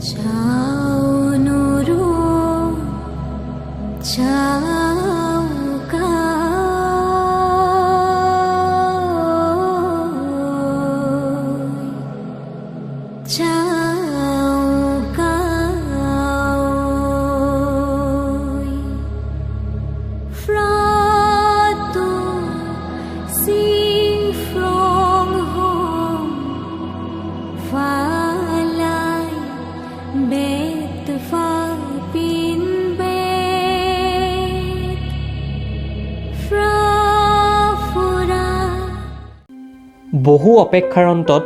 চাও নুৰু চাও কাই চাও কাই ফ্ৰাতো সিং ফ্ৰং হোম ফালাই বেত ফা পিন বেত ফ্ৰা ফুৰা। বহু অপেক্ষাৰ অন্তত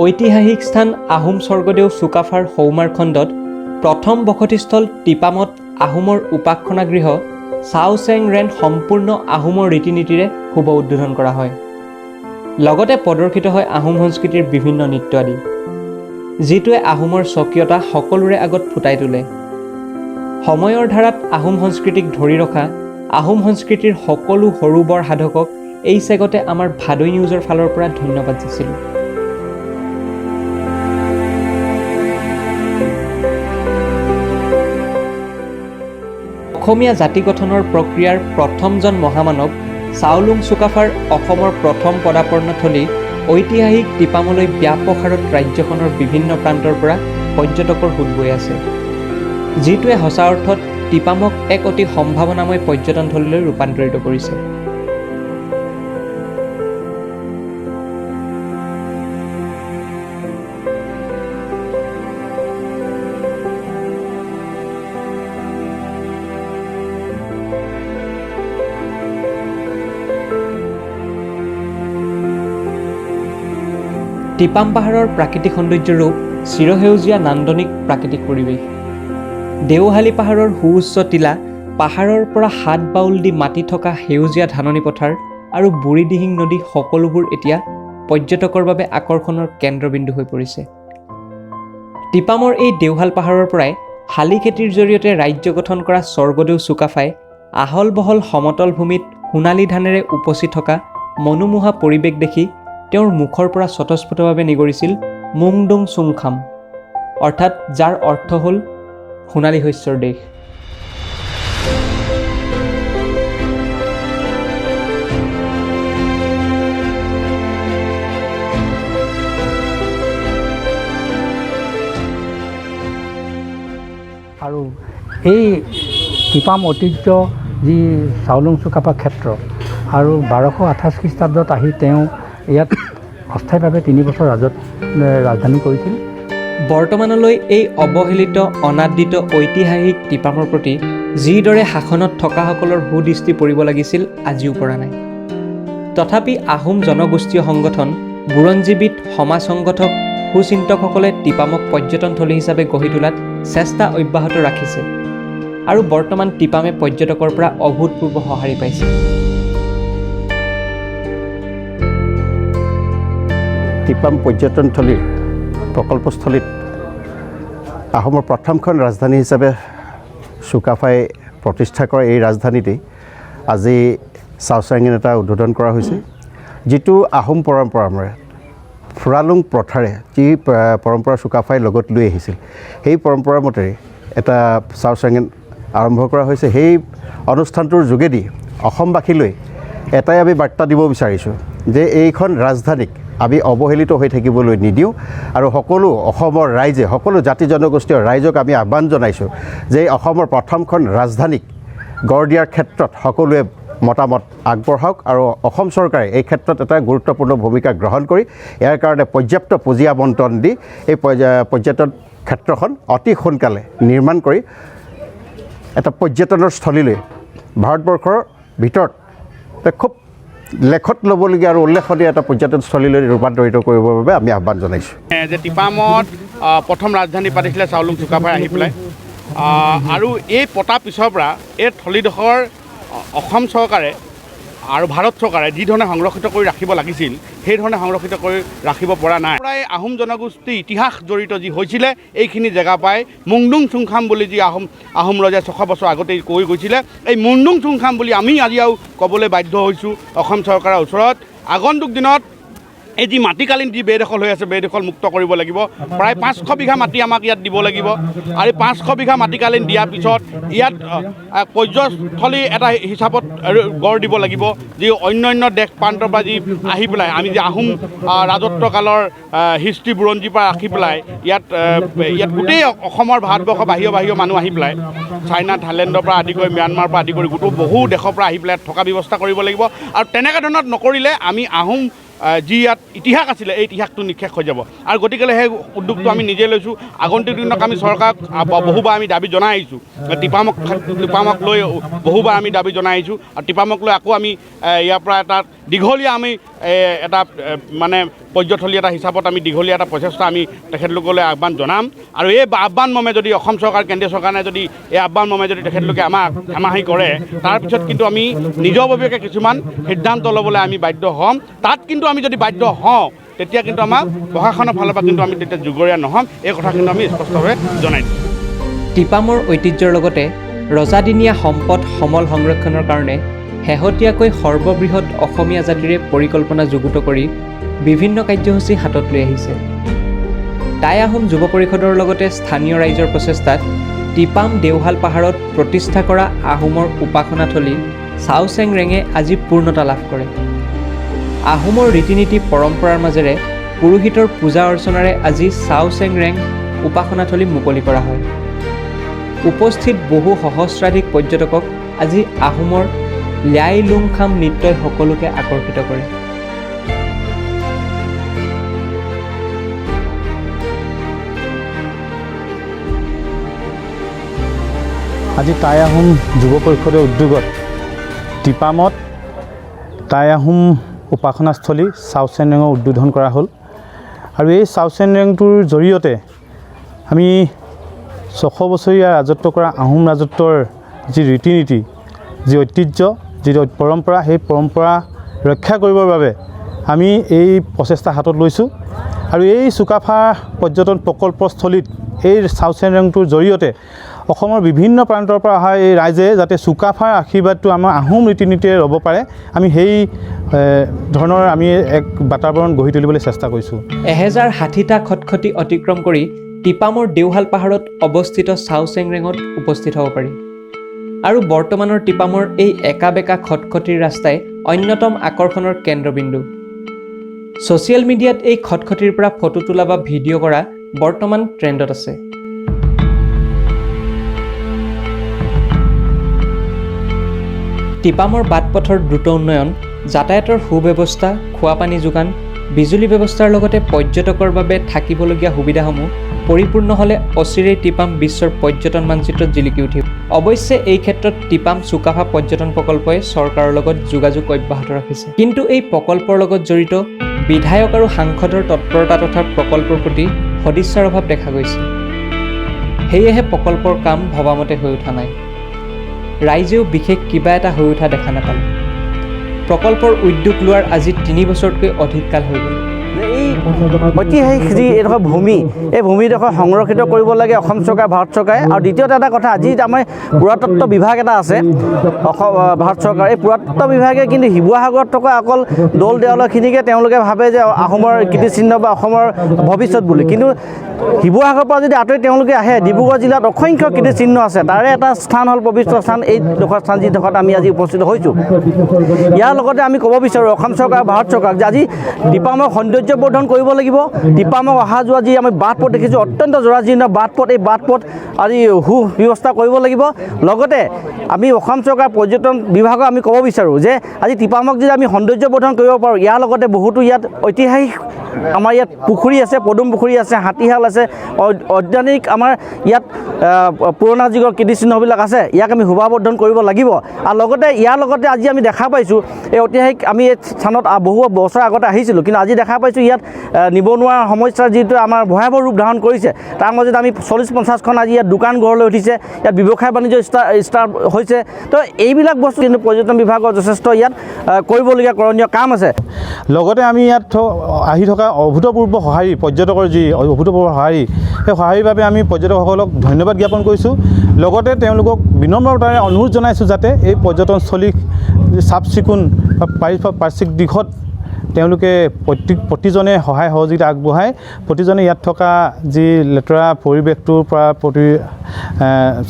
ঐতিহাসিক স্থান আহোম স্বৰ্গদেউ চুকাফাৰ সৌমাৰ খণ্ডত প্ৰথম বসতিস্থল টিপামত আহোমৰ উপাসনা গৃহ চাও চেং ৰেন সম্পূৰ্ণ আহোমৰ ৰীতি নীতিৰে শুভ উদ্বোধন কৰা হয়। লগতে প্ৰদৰ্শিত হয় আহোম সংস্কৃতিৰ বিভিন্ন নৃত্য আদি, যিটোৱে আহোমৰ স্বকীয়তা সকলোৰে আগত ফুটাই তোলে। সময়ৰ ধাৰাত আহোম সংস্কৃতিক ধৰি ৰখা আহোম সংস্কৃতিৰ সকলো সৰু বৰ সাধকক এই চেগতে আমাৰ ভাদৈ নিউজৰ ফালৰ পৰা ধন্যবাদ যাচিলোঁ। অসমীয়া জাতি গঠনৰ প্ৰক্ৰিয়াৰ প্ৰথমজন মহামানৱ চাওলুং চুকাফাৰ অসমৰ প্ৰথম পদাৰ্পণথলী ঐতিহাসিক টিপামলৈ ব্যাপক হাৰত ৰাজ্যখনৰ বিভিন্ন প্ৰান্তৰ পৰা পৰ্যটকৰ সোঁত বৈ আছে, যিটোৱে সঁচা অৰ্থত টিপামক এক অতি সম্ভাৱনাময় পৰ্যটনথলীলৈ ৰূপান্তৰিত কৰিছে। টিপাম পাহাৰৰ প্ৰাকৃতিক সৌন্দৰ্য ৰূপ চিৰসেউজীয়া নান্দনিক প্ৰাকৃতিক পৰিৱেশ, দেওহালী পাহাৰৰ সুউচ্চ টিলা, পাহাৰৰ পৰা হাত বাউল দি মাতি থকা সেউজীয়া ধাননি পথাৰ আৰু বুঢ়ীদিহিং নদী সকলোবোৰ এতিয়া পৰ্যটকৰ বাবে আকৰ্ষণৰ কেন্দ্ৰবিন্দু হৈ পৰিছে। টিপামৰ এই দেওহাল পাহাৰৰ পৰাই শালি খেতিৰ জৰিয়তে ৰাজ্য গঠন কৰা স্বৰ্গদেউ চুকাফাই আহল বহল সমতল ভূমিত সোণালী ধানেৰে উপচি থকা মনোমোহা পৰিৱেশ দেখি তেওঁৰ মুখৰ পৰা স্বতঃস্ফূৰ্তভাৱে নিগৰিছিল মুংডুং চুংখাম, অৰ্থাৎ যাৰ অৰ্থ হ'ল সোণালী শস্যৰ দেশ। আৰু এই টিপাম ঐতিহ্য যি চাওলুং চুকাফা ক্ষেত্ৰ আৰু 1228 খ্ৰীষ্টাব্দত আহি তেওঁ ইয়াত অস্থায়ীভাৱে 3 বছৰ ৰাজধানী কৰিছিল। বৰ্তমানলৈ এই অৱহেলিত অনাদৃত ঐতিহাসিক টিপামৰ প্ৰতি যিদৰে শাসনত থকাসকলৰ সুদৃষ্টি পৰিব লাগিছিল, আজিও পৰা নাই। তথাপি আহোম জনগোষ্ঠীয় সংগঠন, বুৰঞ্জীবিদ, সমাজ সংগঠক, সুচিন্তকসকলে টিপামক পৰ্যটনথলী হিচাপে গঢ়ি তোলাত চেষ্টা অব্যাহত ৰাখিছে আৰু বৰ্তমান টিপামে পৰ্যটকৰ পৰা অভূতপূৰ্ব সঁহাৰি পাইছে। টিপাম পৰ্যটনথলীৰ প্ৰকল্পস্থলীত আহোমৰ প্ৰথমখন ৰাজধানী হিচাপে চুকাফাই প্ৰতিষ্ঠা কৰা এই ৰাজধানীতেই আজি চাওচাংগিন এটা উদ্বোধন কৰা হৈছে, যিটো আহোম পৰম্পৰাৰে ফুৰালুং প্ৰথাৰে যি পৰম্পৰা চুকাফাই লগত লৈ আহিছিল, সেই পৰম্পৰাৰ মতেৰে এটা চাওচাংগিন আৰম্ভ কৰা হৈছে। সেই অনুষ্ঠানটোৰ যোগেদি অসমবাসীলৈ এটাই আমি বাৰ্তা দিব বিচাৰিছোঁ যে এইখন ৰাজধানীক আমি অৱহেলিত হৈ থাকিবলৈ নিদিওঁ আৰু সকলো অসমৰ ৰাইজে, সকলো জাতি জনগোষ্ঠীয় ৰাইজক আমি আহ্বান জনাইছোঁ যে অসমৰ প্ৰথমখন ৰাজধানীক গঢ় দিয়াৰ ক্ষেত্ৰত সকলোৱে মতামত আগবঢ়াওক আৰু অসম চৰকাৰে এই ক্ষেত্ৰত এটা গুৰুত্বপূৰ্ণ ভূমিকা গ্ৰহণ কৰি ইয়াৰ কাৰণে পৰ্যাপ্ত পুঁজি আবণ্টন দি এই পৰ্যটন ক্ষেত্ৰখন অতি সোনকালে নিৰ্মাণ কৰি এটা পৰ্যটনৰ স্থলীলৈ ভাৰতবৰ্ষৰ ভিতৰত এটা খুব লেখত ল'বলগীয়া আৰু উল্লেখনীয় এটা পৰ্যটনস্থলীলৈ ৰূপান্তৰিত কৰিবৰ বাবে আমি আহ্বান জনাইছোঁ। যে টিপামত প্ৰথম ৰাজধানী পাতিছিলে চাওলুং চুকাফাই আহি পেলাই আৰু এই পতা পিছৰ পৰা এই থলীডোখৰ অসম চৰকাৰে আৰু ভাৰত চৰকাৰে যি ধৰণে সংৰক্ষিত কৰি ৰাখিব লাগিছিল, সেই ধৰণে সংৰক্ষিত কৰি ৰাখিব পৰা নাই। প্ৰায় আহোম জনগোষ্ঠীৰ ইতিহাস জড়িত যি হৈছিলে, এইখিনি জেগা পাই মুংডুং চুংখাম বুলি যি আহোম ৰজাই 600 বছৰ আগতেই কৈ গৈছিলে, এই মুংডুং চুংখাম বুলি আমি আজি আৰু ক'বলৈ বাধ্য হৈছোঁ অসম চৰকাৰৰ ওচৰত। আগন্তুক দিনত এই যি মাটিকালীন যি বেদখল হৈ আছে, বেদখল মুক্ত কৰিব লাগিব। প্ৰায় 500 বিঘা মাটি আমাক ইয়াত দিব লাগিব। আৰু 500 বিঘা মাটিকালীন দিয়াৰ পিছত ইয়াত পৰ্যটনস্থলী এটা হিচাপত গঢ় দিব লাগিব, যি অন্য অন্য দেশ প্ৰান্তৰ পৰা যি আহি পেলাই আমি যে আহোম ৰাজত্বকালৰ হিষ্ট্ৰী বুৰঞ্জীৰ পৰা ৰাখি পেলাই ইয়াত ইয়াত গোটেই অসমৰ ভাৰতবৰ্ষৰ বাহিৰৰ মানুহ আহি পেলাই চাইনা, থাইলেণ্ডৰ পৰা আদি কৰি ম্যানমাৰৰ পৰা আদি কৰি গোটেই বহু দেশৰ পৰা আহি পেলাই থকা ব্যৱস্থা কৰিব লাগিব। আৰু তেনেকুৱা ধৰণত নকৰিলে আমি আহোম যি ইয়াত ইতিহাস আছিলে, এই ইতিহাসটো নিঃশেষ হৈ যাব। আৰু গতিকেলৈ সেই উদ্যোগটো আমি নিজে লৈছোঁ। আগন্তুক দিনত আমি চৰকাৰক বহুবাৰ আমি দাবী জনাই আহিছোঁ, টিপামক লৈ বহুবাৰ আমি দাবী জনাই আহিছোঁ। আৰু টিপামক লৈ আকৌ আমি ইয়াৰ পৰা এটা দীঘলীয়া আমি এটা মানে পৰ্যটনস্থলী এটা হিচাপত আমি দীঘলীয়া এটা প্ৰচেষ্টা আমি তেখেতলোকলৈ আহ্বান জনাম। আৰু এই আহ্বান মৰ্মে যদি অসম চৰকাৰ, কেন্দ্ৰীয় চৰকাৰে যদি এই আহ্বান মৰ্মে যদি তেখেতলোকে আমাক হেমাহি কৰে, তাৰপিছত কিন্তু আমি নিজৰববীয়াকৈ কিছুমান সিদ্ধান্ত ল'বলৈ আমি বাধ্য হ'ম। তাত কিন্তু আমি যদি বাধ্য হওঁ, তেতিয়া কিন্তু আমাক প্ৰশাসনৰ ফালৰ পৰা কিন্তু আমি তেতিয়া জগৰীয়া নহ'ম। এই কথা কিন্তু আমি স্পষ্টভাৱে জনাই দিওঁ। টিপামৰ ঐতিহ্যৰ লগতে ৰজাদিনীয়া সম্পদ সমল সংৰক্ষণৰ কাৰণে শেহতীয়াকৈ সৰ্ববৃহৎ অসমীয়া জাতিৰে পৰিকল্পনা যুগুত কৰি বিভিন্ন কাৰ্যসূচী হাতত লৈ আহিছে। টাই আহোম যুৱ পৰিষদৰ লগতে স্থানীয় ৰাইজৰ প্ৰচেষ্টাত টিপাম দেওশাল পাহাৰত প্ৰতিষ্ঠা কৰা আহোমৰ উপাসনাথলী চাওচেং ৰেঙে আজি পূৰ্ণতা লাভ কৰে। আহোমৰ ৰীতি নীতি পৰম্পৰাৰ মাজেৰে পুৰোহিতৰ পূজা অৰ্চনাৰে আজি চাওচেং ৰেং উপাসনাথলী মুকলি কৰা হয়। উপস্থিত বহু সহস্ৰাধিক পৰ্যটকক আজি আহোমৰ ল্যাই লুংখাম নৃত্যই সকলোকে আকৰ্ষিত কৰে। আজি টাই আহোম যুৱ পৰিষদৰ উদ্যোগত টিপামত টাই আহোম উপাসনাস্থলী চাওচেং ৰেঙৰ উদ্বোধন কৰা হ'ল। আৰু এই চাওচেং ৰেংটোৰ জৰিয়তে আমি 600 বছৰীয়া ৰাজত্ব কৰা আহোম ৰাজত্বৰ যি ৰীতি নীতি, যি ঐতিহ্য, যি পৰম্পৰা, সেই পৰম্পৰা ৰক্ষা কৰিবৰ বাবে আমি এই প্ৰচেষ্টা হাতত লৈছোঁ। আৰু এই চুকাফা পৰ্যটন প্ৰকল্পস্থলীত এই চাওচেং ৰেংটোৰ জৰিয়তে অসমৰ বিভিন্ন প্ৰান্তৰ পৰা অহা এই ৰাইজে যাতে চুকাফাৰ আশীৰ্বাদটো আমাৰ আহোম ৰীতি নীতিৰে ল'ব পাৰে, আমি সেই ধৰণৰ আমি এক বাতাবৰণ গঢ়ি তুলিবলৈ চেষ্টা কৰিছোঁ। 1060টা খটখটি অতিক্ৰম কৰি টিপামৰ দেওশাল পাহাৰত অৱস্থিত চাওচেং ৰেঙত উপস্থিত হ'ব পাৰি। আৰু বৰ্তমানৰ টিপামৰ এই একা বেকা খটখটিৰ ৰাস্তাই অন্যতম আকৰ্ষণৰ কেন্দ্ৰবিন্দু। ছ'চিয়েল মিডিয়াত এই খটখটিৰ পৰা ফটো তোলা বা ভিডিঅ' কৰা বৰ্তমান ট্ৰেণ্ডত আছে। টিপামৰ বাট পথৰ দ্ৰুত উন্নয়ন, যাতায়াতৰ সুব্যৱস্থা, খোৱাপানী যোগান, বিজুলী ব্যৱস্থাৰ লগতে পৰ্যটকৰ বাবে থাকিবলগীয়া সুবিধাসমূহ পৰিপূৰ্ণ হ'লে অচিৰেই টিপাম বিশ্বৰ পৰ্যটন মানচিত্ৰত জিলিকি উঠিব। অৱশ্যে এই ক্ষেত্ৰত টিপাম চুকাফা পৰ্যটন প্ৰকল্পই চৰকাৰৰ লগত যোগাযোগ অব্যাহত ৰাখিছে। কিন্তু এই প্ৰকল্পৰ লগত জড়িত বিধায়ক আৰু সাংসদৰ তৎপৰতা তথা প্ৰকল্পৰ প্ৰতি সদিচ্ছাৰ অভাৱ দেখা গৈছে। সেয়েহে প্ৰকল্পৰ কাম ভবামতে হৈ উঠা নাই। ৰাইজেও বিশেষ কিবা এটা হৈ উঠা দেখা নাপালে। প্ৰকল্পৰ উদ্যোগ লোৱাৰ আজি 3 বছৰতকৈ অধিক কাল হৈ গ'ল। এই ঐতিহাসিক যি এইডোখৰ ভূমি, এই ভূমিডোখৰ সংৰক্ষিত কৰিব লাগে অসম চৰকাৰ, ভাৰত চৰকাৰে। আৰু দ্বিতীয়তে এটা কথা, আজি আমাৰ পুৰাতত্ত্ব বিভাগ এটা আছে অসম ভাৰত চৰকাৰ, এই পুৰাতত্ত্ব বিভাগে কিন্তু শিৱসাগৰত থকা অকল দৌল দেৱালয়খিনিকে তেওঁলোকে ভাবে যে আহোমৰ কীৰ্তিচিহ্ন বা অসমৰ ভৱিষ্যত বুলি। কিন্তু শিৱসাগৰৰ পৰা যদি আঁতৰি তেওঁলোকে আহে, ডিব্ৰুগড় জিলাত অসংখ্য কীৰ্তিচিহ্ন আছে, তাৰে এটা স্থান হ'ল পবিত্ৰ স্থান এইডোখৰ স্থান, যিডোখৰত আমি আজি উপস্থিত হৈছোঁ। ইয়াৰ লগতে আমি ক'ব বিচাৰোঁ অসম চৰকাৰ, ভাৰত চৰকাৰক যে আজি টিপামৰ সৌন্দৰ্য বৰ্ধন কৰিব লাগিব। টিপামক অহা যোৱা যি আমি বাট পথ দেখিছোঁ, অত্যন্ত জৰাজীৰ্ণ বাট পথ, এই বাট পথ আজি সুব্যৱস্থা কৰিব লাগিব। লগতে আমি অসম চৰকাৰ, পৰ্যটন বিভাগক আমি ক'ব বিচাৰোঁ যে আজি টিপামক যদি আমি সৌন্দৰ্য বৰ্ধন কৰিব পাৰোঁ, ইয়াৰ লগতে বহুতো ইয়াত ঐতিহাসিক আমাৰ ইয়াত পুখুৰী আছে, পদুম পুখুৰী আছে, হাতীশাল আছে, অত্যাধুনিক আমাৰ ইয়াত পুৰণা যুগৰ কীৰ্তিচিহ্নবিলাক আছে, ইয়াক আমি শোভাবৰ্ধন কৰিব লাগিব। আৰু লগতে ইয়াৰ লগতে আজি আমি দেখা পাইছোঁ এই ঐতিহাসিক আমি এই স্থানত বহু বছৰ আগতে আহিছিলোঁ, কিন্তু আজি দেখা পাইছোঁ ইয়াত নিবনুৱা সমস্যাৰ যিটো আমাৰ ভয়াৱহ ৰূপ ধাৰণ কৰিছে, তাৰ মাজত আমি 40-50খন আজি ইয়াত দোকান গঢ় লৈ উঠিছে, ইয়াত ব্যৱসায় বাণিজ্য ষ্টাৰ্ট হৈছে। তো এইবিলাক বস্তু কিন্তু পৰ্যটন বিভাগৰ যথেষ্ট ইয়াত কৰিবলগীয়া কৰণীয় কাম আছে। লগতে আমি ইয়াত আহি থকা অভূতপূৰ্ব সঁহাৰি, পৰ্যটকৰ যি অভূতপূৰ্ব সঁহাৰি, সেই সঁহাৰিৰ বাবে আমি পৰ্যটকসকলক ধন্যবাদ জ্ঞাপন কৰিছোঁ। লগতে তেওঁলোকক বিনম্ৰতাৰে অনুৰোধ জনাইছোঁ যাতে এই পৰ্যটনস্থলীক চাফ চিকুণ বা পাৰিপাৰ্শ্বিক দিশত তেওঁলোকে প্ৰতিজনে সহায় সহযোগিতা আগবঢ়াই প্ৰতিজনে ইয়াত থকা যি লেতেৰা পৰিৱেশটোৰ পৰা প্ৰতি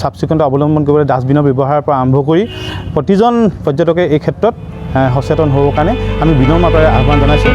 চাফ চিকুণতা অৱলম্বন কৰিবলৈ ডাষ্টবিনৰ ব্যৱহাৰৰ পৰা আৰম্ভ কৰি প্ৰতিজন পৰ্যটকে এই ক্ষেত্ৰত সচেতন হ'বৰ কাৰণে আমি বিনম্ৰতাৰে আহ্বান জনাইছোঁ।